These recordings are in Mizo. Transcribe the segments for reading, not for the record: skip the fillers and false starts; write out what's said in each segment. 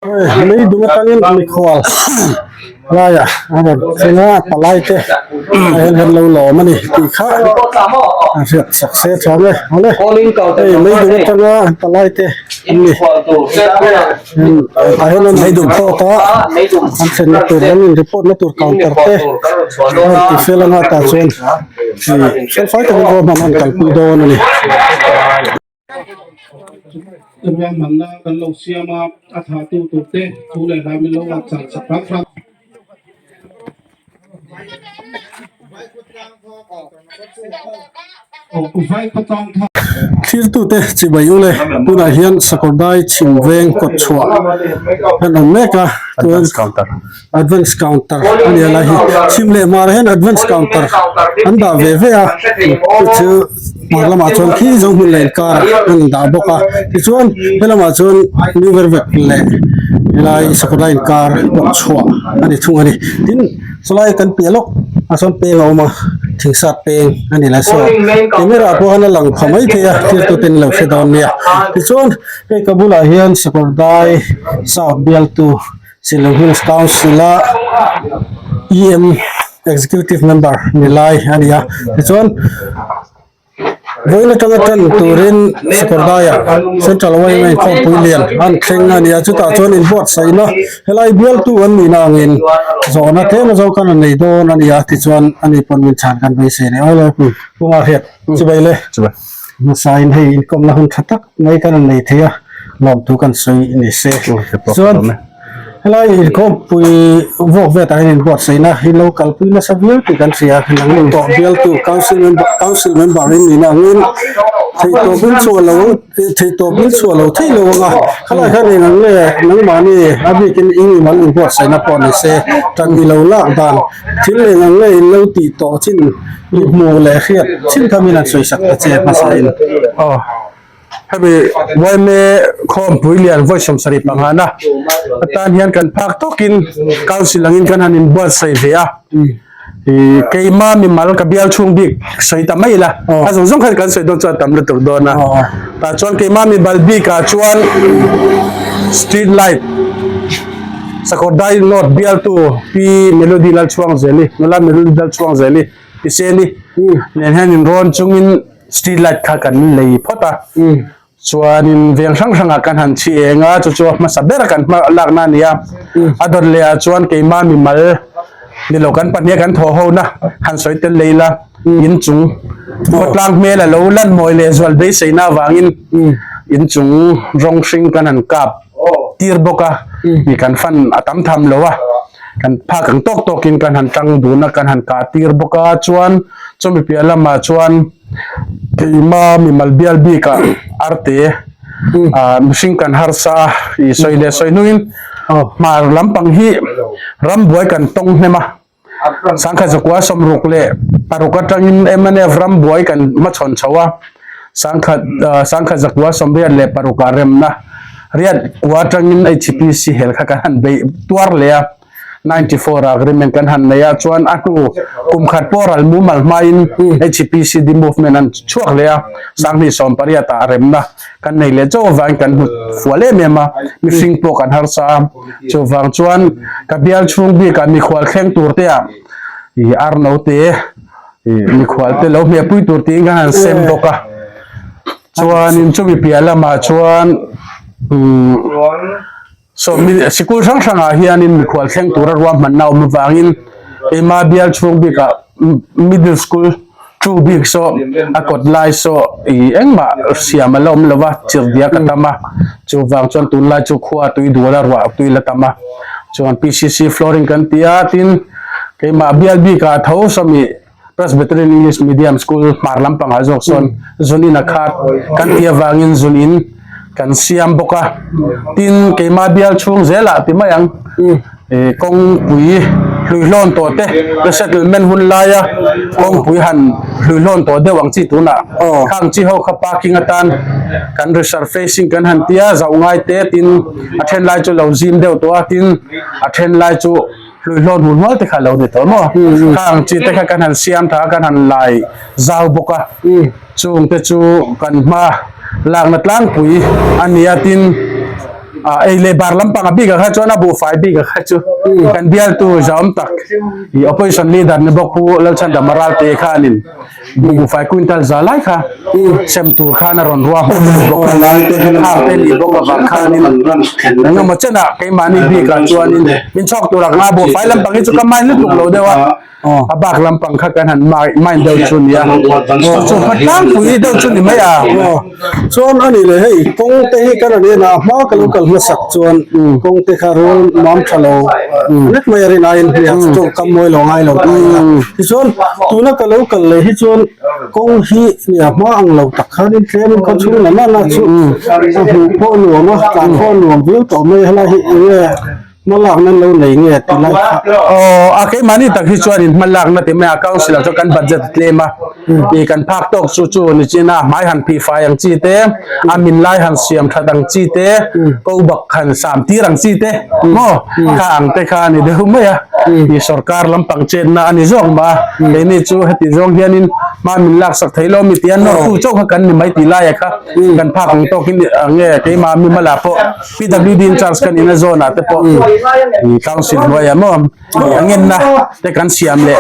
Lei dung atangin mikhual laiah a rawn thleng a palai te a hian hian lo lawm a ni tih kha a hriat sak se tha ang e awle hei lei dung atanga palai te an ni tah hian an han report a an thlenna tur lam in report na tur counter te a rawn ti fel anga tah chuan ih felfai takin ruahman an kalpui dawn a ni. Ruahmanna kan lo siam a, a thahtu turte thu leh hla min lo lak chhan sak hram hram. Thirtute chibai ule tunah hian Sakawrdai chhim veng kawt chhuah an awm mek a chuan advance counter a ni a lai hi chhim leh hmar ah hian advance counter an dah ve ve a chu chu hmar lamah chuan khi zo hmun leh inkar an dah bawk a tichuan helamah chuan new vervek leh helai Sakawrdai inkar kawt chhuah a ni thung a ni tin. Chulai kan piah lawk ah sawn peng a awm a thingsat peng a ni lai saw camera pawh khan a lang pha mai thei a thil tu ten lo hre dawn nia tichuan hei ka bulah hian Sakawrdai South bialtu Shillong Hills Council a EM Executive Member ni lai a ni a tichuan. Vawiin atanga tan turin Sakawrdaiah Central YMA inkhawmpui lian an thleng a ni a, chutah chuan inbuatsaihna helai bialtu an nihna angin zawhna tlem azawng khan an nei dawn a ni a, tichuan ani pawn min chhan kan beisei a ni. Awle Pu Ngahriat, chibai le. Chibai. Hmasain hei inkawmna hun tha tak mai kan an nei thei a, lawmthu kan sawi ni se. Chuan. Helai inkhawmpui vawk vet ah hian inbuatsaihna hi lo kalpui nasa viau tih kan hria. Nangni tawh bialtu council member council member in nihna angin theihtawp in chhuah lo theihtawp in chhuah lo theih lo anga khalai khan eng ang nge nangmahni a bikin eng emaw inbuatsaihna pawh ni se tan i lo lak dan thil eng ang nge in lo tih tawh chin i hmuh leh hriat chin kha min han sawisak ta che hmasa in. Hemi YMA khawmpui lian vawi 75 na atan hian kan phak tawkin council angin kan han inbuatsaih ve a. Ih keima mimal ka bial chhung bik sawi ta mai ila a zawng zawng khan kan sawi dawn chuan tam lutuk dawn a. Tah chuan keima mimal bikah chuan street light Sakawrdai North bialtu Pi Melody Lalchhuangzeli nula Melody Lalchhuangzeli Piseni nen hian inrawn chungin Street light kha kan lei phawt a, chuanin veng hrang hrangah kan han chhi eng a, chu chu a hmasa ber a kan hma lakna a ni a, a dawt leh ah chuan keimah mimal ni lo kan pahnih a kan thawh ho na han sawi tel lei la, inchung khawtlang hmel a lo lan mawi leh zual beiseina avangin inchung rawng hring kan han kap tir bawk a, mi kan fan a tam tham lo a, kan phak ang tawk tawkin kan han tang dun a, kan han kah tir bawk a, chuan. Chumi piah lamah chuan keima mimal bial bikah arte ah mihring kan harsa a ih sawi leh sawi hnungin hmar lampang hi rambuai kan tawng hnem a sangkhat zakua sawmruk leh paruk atangin mnf rambuai kan hmachhawn chho a sangkhat ah sangkhat zakua sawmriat leh parukah remna riat kua atangin HPC hel kha kan han beih tuar leh a. 94 ah agreement kan han nei a chuan a hnu kum khat pawh ral mumal hmain HPCD movement an chhuak leh a sanghnih 18 ah remna kan nei leh chauh avangin kan hmu fual em em a mihring pawh kan harsa a chuvang chuan ka bial chhung bikah mikhual thleng tur te ah ih ar note ih mikhual te lo hmehpui tur tiin kan han sem bawk a chuanin chumi piah lamah chuan umm. Saw mi sikul hrang hrangah hianin mikhual thleng tura ruahmanna awm avangin keima bial chhung bikah middle school two bik saw a kawt lai saw ih engmah siam a la awm lova chirhdiak a tam a chuvang chuan tunlai chu khua tui dual a ruah tui la tam a chuan P_C_C flooring kan ti a tin keimah bial bikah tho sawmi Presbyterian English Medium School hmar lampangah zawk sawn zun in a khat kan tih avangin zun in kan siam bawk a tin keimah bial chhung zelah ti mai ang ih kawngpui hluihlawn tawh te resettlement hun laia kawngpui han hluihlawn tawh deuh ang chi tunah khang chi ho kha parking atan kan resurfacing kan han tia zauh ngai te tin a then lai chu lo zim deuh tawh a tin a then lai chu. Hluihlawn hmun hual te kha lo ni tawh maw? Khang chi te kha kan han siam tha a, kan han lai zau bawk a, chung te chu kan hma lakna tlangpui a ni a, tin Ei leh bar lampang a bikah kha chuan a buhfai bikah kha chu kan bialtu zahawm tak ih opposition leader ni bawk Pu Lalchhandama Ralte khanin buhfai quintal za lai kha sem tur khan a rawn ruah hmawk hmawk bawk a, khang te nih bawk avang khanin engemaw chenah keimahni bikah chuanin min chhawk tur ang a, buhfai lampang hi chu ka mind lutuk lo deuh a. A bak lampang kha kan han mind deuh chu nia. Chu hma tlangpui deuh chu ni mai a. Chuan a nih leh hei kawng te hi kan rawn en a, a hma ka lo kal hmasak chuan kawng te kha rul mam tha lo vek mai a rin aiin hliah chu tawngkam mawi lo ngai lo ta a. Tichuan tuna ka lo kal leh hi chuan kawng hi nia hma ang lo tak khanin tlemin khaw chhung la nana chu a hmuh pawh nuam a, tlan pawh nuam viau tawh mai a helai hi eng nge Hma lakna lo nei nge ti lai kha. Aw, a keimahni tak hi chuanin hma lakna ti mai a, council ah chuan kan budget a tlem a, ih kan phak tawk chu chu ni chin a, hmai han phih fai ang chi te, a min lai han siam that ang chi te, ko bak han sam tir ang chi te maw kha ang te kha a ni deuh mai a, ih sorkar lampang chetna a ni zawk mah a, keini chu heti zawng hianin hma min laksak thei lo mi tia nawrtu chauh kha kan ni mai tih laia kha kan phak ang tawkin nge keimah mi hmalah pawh. PWD in charge kan ina zone ah te pawh council hnuaiah maw a ngenna te kan siam leh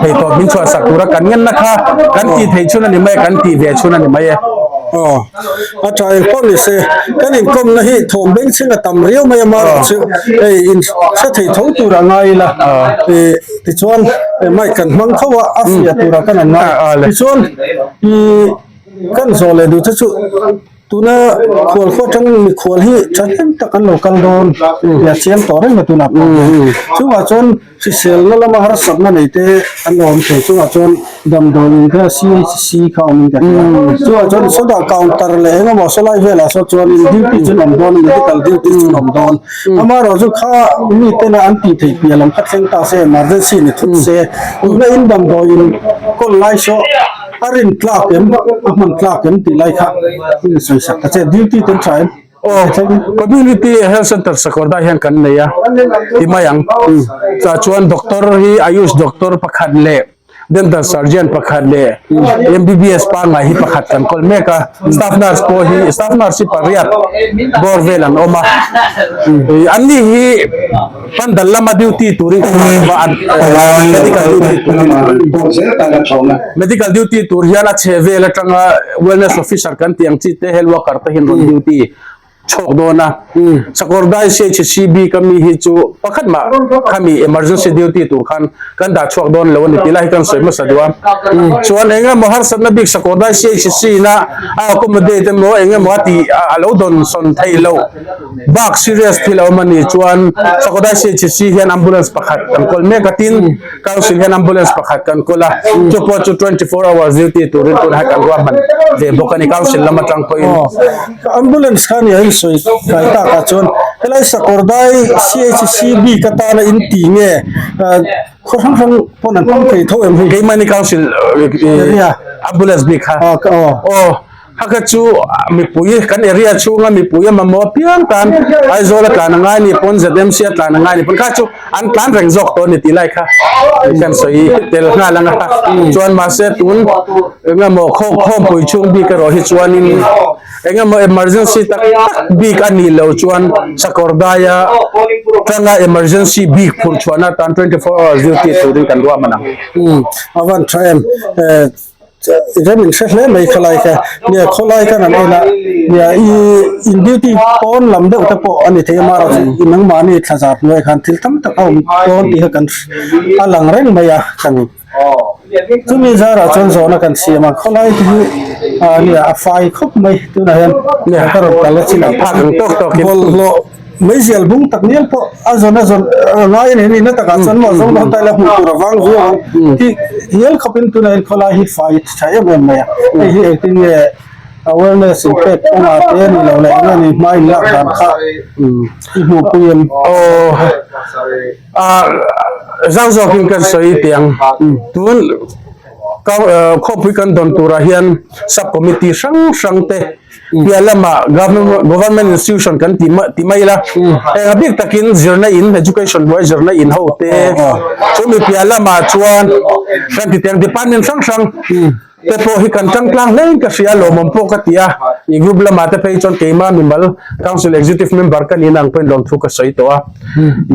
thei tawp min chhuah sak tura kan ngenna kha kan tih theih chhun a ni mai a kan tih ve chhun a ni mai e. Aw a tha eng pawh ni se kan inkawmna hi thawm beng chhing a tam riau mai a marawh chu hei in hre thei tho tur a ngai ila ih tichuan mic kan hmang tho a a fiah turah kan an ngai tichuan ih kan zawh leh duh te chu. Tuna khual khaw atangin mikhual hi thahnem tak an lo kal dawn tih a chiang tawh reng a tunah pawh hian. Chungah chuan hriselna lama harsatna nei te an lo awm thei. Chungah chuan damdawiin kha CHC kha awmin ka hria. Chungah chuan sawtah counter leh eng emaw sawlai velah saw chuanin duty chu an awm dawn a, medical duty chu an awm dawn. Amaherawhchu kha mi tena an tih theih piah lam kha thleng ta se, emergency ni thut se, tuna in damdawiin kawl lai saw, A rin tlak em? A hman tlak em tih lai kha in sawi sak ta che. Duty ten tha em? Aw, Community Health Center Sakawrdai hian kan nei a ti mai ang. Chah chuan doctor hi Ayush doctor pakhat leh Dental Surgeon pakhat leh MBBS pangngai hi pakhat kan kawl mek a. Staff nurse pawh hi staff nurse hi pariat bawr vel an awm a. Anni hi Pandal lama duty turin kan hmu a, medical duty turin medical duty tur hian a chhe vel atanga wellness officer kan tih ang chi te health worker te hian rawn duty chhawk dawn a. Sakawrdai CHC bik a mi hi chu pakhat mah khami emergency duty tur khan kan dah chhuak dawn lo a ni tih lai hi kan sawi hmasa duh a. Chuan eng emaw harsatna bik Sakawrdai CHC ina a accommodate emaw eng emaw a tih a lo dawn sawn theih loh. Bak serious thil a awm a nih chuan Sakodai CHC hian ambulance pakhat kan kawl mek a, tin Council hian ambulance pakhat kan kawl a, chu pawh chu 24 hours duty turin tunah hian kan ruahman ve bawk a ni Council lam atang pawhin. Ambulance kha nia in sawi kai takah chuan helai Sakawrdai CHC bik atana in ti nge khaw hrang hrang pawn an hmang thei tho em hei? Keimahni Council ambulance bik kha. Aw. Hakha chu mipui kan area chhunga mipui a mamawh apiang tan Aizawl a tlan a ngai ni pawn ZMC a tlan a ngai ni pawn kha chu an tlan reng zawk tawh a ni tih lai kha kan sawi tel nghal ang a chuan mahse tun engemaw khawmpui chhung bik erawh hi chuanin engemaw emergency tak tak bik a nih loh chuan Sakawrdaia tanga emergency bik phurh chhuahna atan 24 hours duty turin kan ruahman ang. A van tha em. Rem in hre hle mai khalai kha nia khawlai khan an en a nia i in duty pawn lam deuh te pawh a ni thei a marawh chu i nangmahni thla zar hnuai khan thil tam tak a awm dawn tih kha kan a lang reng mai a kan chumi zarah chuan zawhna kan siam a khawlai te hi ah nia a fai khawp mai tunah hian ka rawn kal a chinah bawlhhlawh. Meizial bung tak ngial pawh a zawn a zawn ngai a ni ni na takah chuan maw zawng dawn taila hmuh tur a vang viau ang tih hial khawpin tunah hian khawlai hi fai tha em em mai a, hei hi engtin nge awareness in pek kawngah te a ni lo leh eng nge ni hma in lak dan kha i hmuhpui em? Aw zau zawkin kan sawi tih ang tun khawpui kan dawn turah hian sub committee hrang hrang te Piah lamah government institution kan ti ti mai ila eng a bik takin zirna in education hnuai zirna in ho te chumi piah lamah chuan kan ti teng department hrang hrang. te pawh hi kan tang tlang hle in ka hria lawmawm pawh ka ti a, i group lamah te phei chuan keimah mimal council executive member ka nih nang pawhin lawmthu ka sawi tawh a,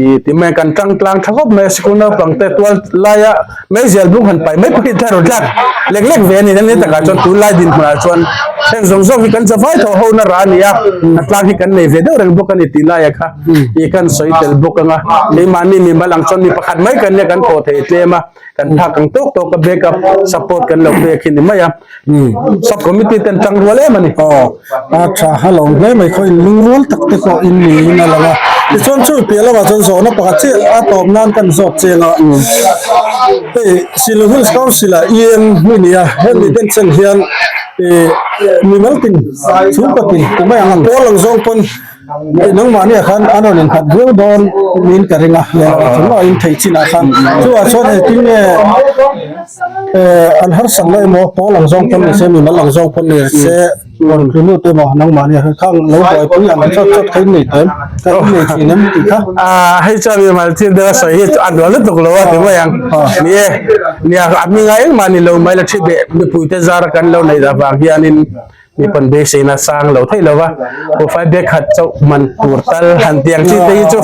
i ti mai kan tang tlang tha khawp mai a, sikul naupang te tual laia meizial bung han pai mai pawh hi thla rawn tlak lek lek ve a ni, ni takah chuan tunlai dinhmunah chuan heng zawng zawng hi kan zavai tawh ho na rah a ni a, a tlang hi kan nei ve deuh reng bawk a ni tih laiah kha i kan sawi tel bawk ang a, keimahni mimal ang chuan mi pakhat mai kan nia kan thawh thei tlem a. Kan phak ang tawk tawk a backup support kan lo pek hi ni mai a, sub committee ten tang rual em a ni. Aw, a tha a lo hle mai khaw in lungrual tak te pawh in niin a lang a, tichuan chu piah lamah chuan zawhna pakhat chiah a tawp nan kan zawt cheng a, hei Shillong Hills Council ah EM hi ni a, hemi denchhen hian ih mimal tin chhungkaw tin ti mai ang a pawl ang zawng pawn Nangmahni ah khan an rawn innghat viau dawn niin ka ring a, lehlam chung a in theih chin ah khan chuvah chuan engtin nge an harsat na emaw pawl ang zawng pawn ni se mimal ang zawng pawn ni se rawn tlu lut emaw nangmahni ah khan khang lo buaipui ang chawt chawt kha in nei tawh em ka in nei thin em tih kha. Aaa hei chuan mimal thil deuh a sawi hi a nuam lutuk lo a ti mai ang ni e nia a hminga engmah ni lo mai la thi beh mipui te zara kan lo neih avang hianin Mi pawn beiseina sang lo theih lova profile bag khat chauh man tur tal han tiang chi te hi chu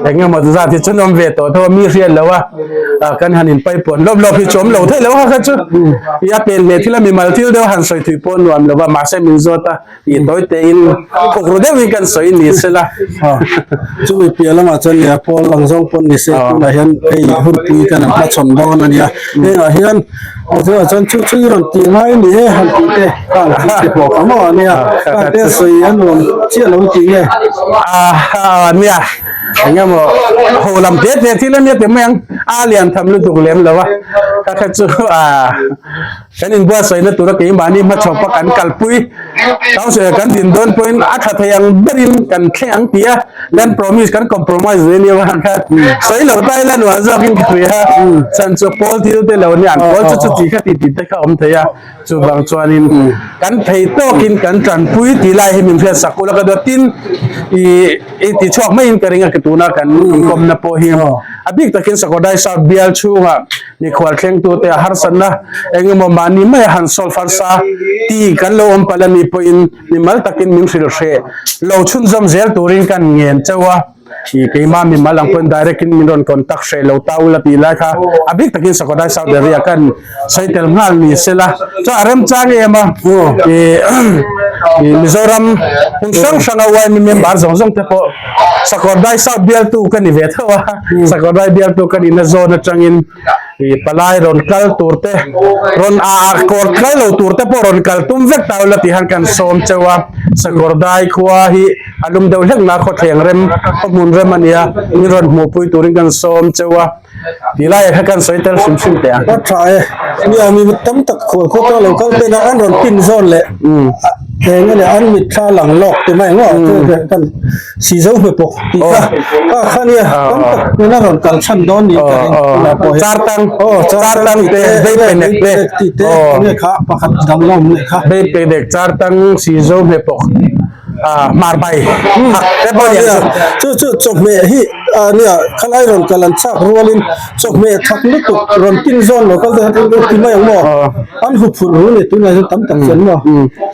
eng emaw zat hi chu an awm ve tawh tho a mi hriat lo a kan han in paipuan lawp lawp hi chu awm lo theih lo a kha chu i a pen leh thil a mimal thil deuh han sawi thui pawh nuam lova mahse min zawt a i tawi te in thawk ru deuh in kan sawi ni sela chumi piah lamah chuan nia pawl ang zawng pawn ni se tunah hian hei hunpui kan an hmachhawn dawn a nia hengah hian Chuan chuan chu chu i rawn tih ngai ni e han tih te khan chu ti pawh ka maw ania khan te sawi a nuam chiah lo tih nge. Aa nia eng emaw ho lam te te thil ania ti mai ang a lian tham lutuk lem lo a ka kha chu aa kan inbuatsaihna tura keimahni hmachhawpa kan kalpui council kan din dawn pawhin a tha thei ang berin kan thleng ang tih a kan promise kan compromise ve nia vang kha sawi lo ta ila nuam zawkin ka hria chhan chu pawl thil te lo nia an pawl chu chuti kha ti tih te kha awm thei a chuvang chuanin kan thei tawkin kan tanpui tih lai hi min hriat sak ula ka dawt tin i i ti chhuak maiin ka ring a tuna kan inkawmna pawh hi a bik takin Sakodai South bial chhungah Mikhual thlengtute a harsatna eng emaw mahni maia han solve harsa ti kan lo awm palh a nih pawhin mimal takin min hrilh hreh lo chhunzawm zel turin kan ngen chauh a, i keimah mimal ang pawhin direct in min rawn contact hreh lo ta ula tih lai kha a bik takin Sakodai South area kan sawi tel nghal ni sela chuan a remchang em a, i Mizoram hmun hrang hranga YMA member zawng zawng te pawh Sakawrdai South bialtu ka ni ve tho a, Sakawrdai bialtu ka nihna zawn atangin ih palai rawn kal tur te, rawn a a kawr tlai lo tur te pawh rawn kal tum vek ta ula tih han kan sawm cheu a, Sakawrdai khua hi a lum deuh hlek na khawthleng rem, khawhmun rem a nia, min rawn hmuhpui turin kan sawm cheu a. Ti laiah kha kan sawi tel hrim hrim teh ang. A tha e, nia mi tam tak khual khaw ta lo kal ten a an rawn pin zawn leh eng emaw an mitthla lang lawk ti mai ngawt chu kan si zo hme pawk tih kha kha kha nia tam tak in a rawn kal chhan dawn niin ka ring tunah pawh hian Char tang aw char tang te vei pe nek te tih te enge kha pakhat dang la awm leh kha vei pe nek char tang si zo hme pawk hmar bai hak te pawh nia chu chu chawhmeh hi nia khalai rawn kal an chak rualin chawhmeh thak lutuk rawn tin zawn lo kal te khan ti mai ang maw an hu phurh ru ni tunah hian tam tak chuan maw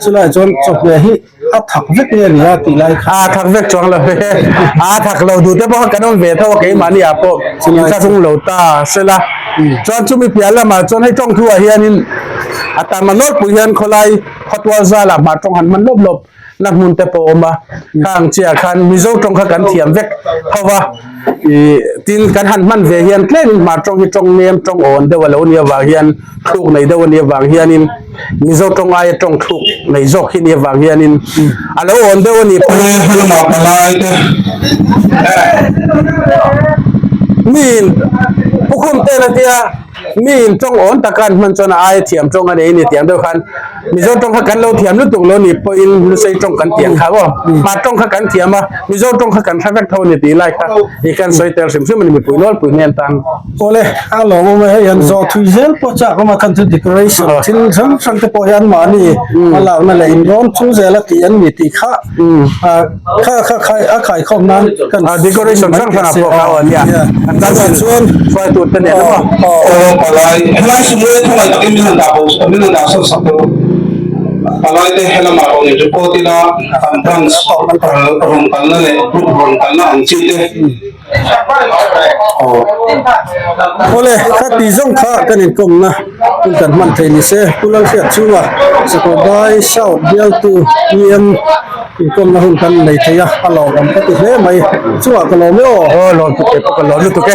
chulaiah chuan chawhmeh hi a thak vek nge nia tih lai kha a thak vek chuang lo ve a thak lo duh te pawh kha kan awm ve tho a keimahni ah pawh inthlahrung lo ta sela chuan chumi piah lamah chuan hei tawng thu ah hianin a tam a nawlpui hian khawlai khawtual zalah hmar tawng han hman lawp lawp na hmun te pawh a awm a, khang chiah khan Mizo tawng kha kan thiam vek tho va, ih tin kan han hman ve hian tlemin hmar tawng hi tawng nem tawng awn deuh a lo nih avang hian thluk nei deuh a nih avang hianin Mizo tawng aia tawng thluk nei zawk hi nih avang hianin a lo awn deuh a nih Miin Pukhum te la tia miin tawng awn taka an hman chuan a aia thiam tawng a nei a ni tiang deuh khan. Mizo tawng kha kan lo thiam lutuk lo ni pawhin Lusei tawng kan tiang kha aw. Hmar tawng kha kan thiam a, Mizo tawng kha kan hre vek tho a ni tih lai kha i kan sawi tel hrim hrim a ni mipui nawlpui hnen tan. Awle, a lawmawm e, hei an zawh thui zel pawh chak awm a, khan chu decoration thil hrang hrang te pawh hian mahni a lakna leh inrawn chung zel a tih an ni tih kha kha kha khai a khaikhawm nan kan decoration hrang hrang ah pawh kha aw nia an tan chuan hruaitu te nen emaw. Aw palai, helai sumui thungaih takin min han dah bo min han dah sawn sak tawh palai te helamah rawn in report ila kan branch rawn kalna leh group rawn kalna ang chi te. Awle, kha tih zawng kha kan inkawmna hun kan hman thei ni se, Pu Lalhriat chunga Sakawrdai South bialtu PM inkawmna hun kan nei thei a, a lawmawm ka ti hle mai. Chungah ka lawm e aw. Aw, lawm tuk e, ka lawm lutuk e.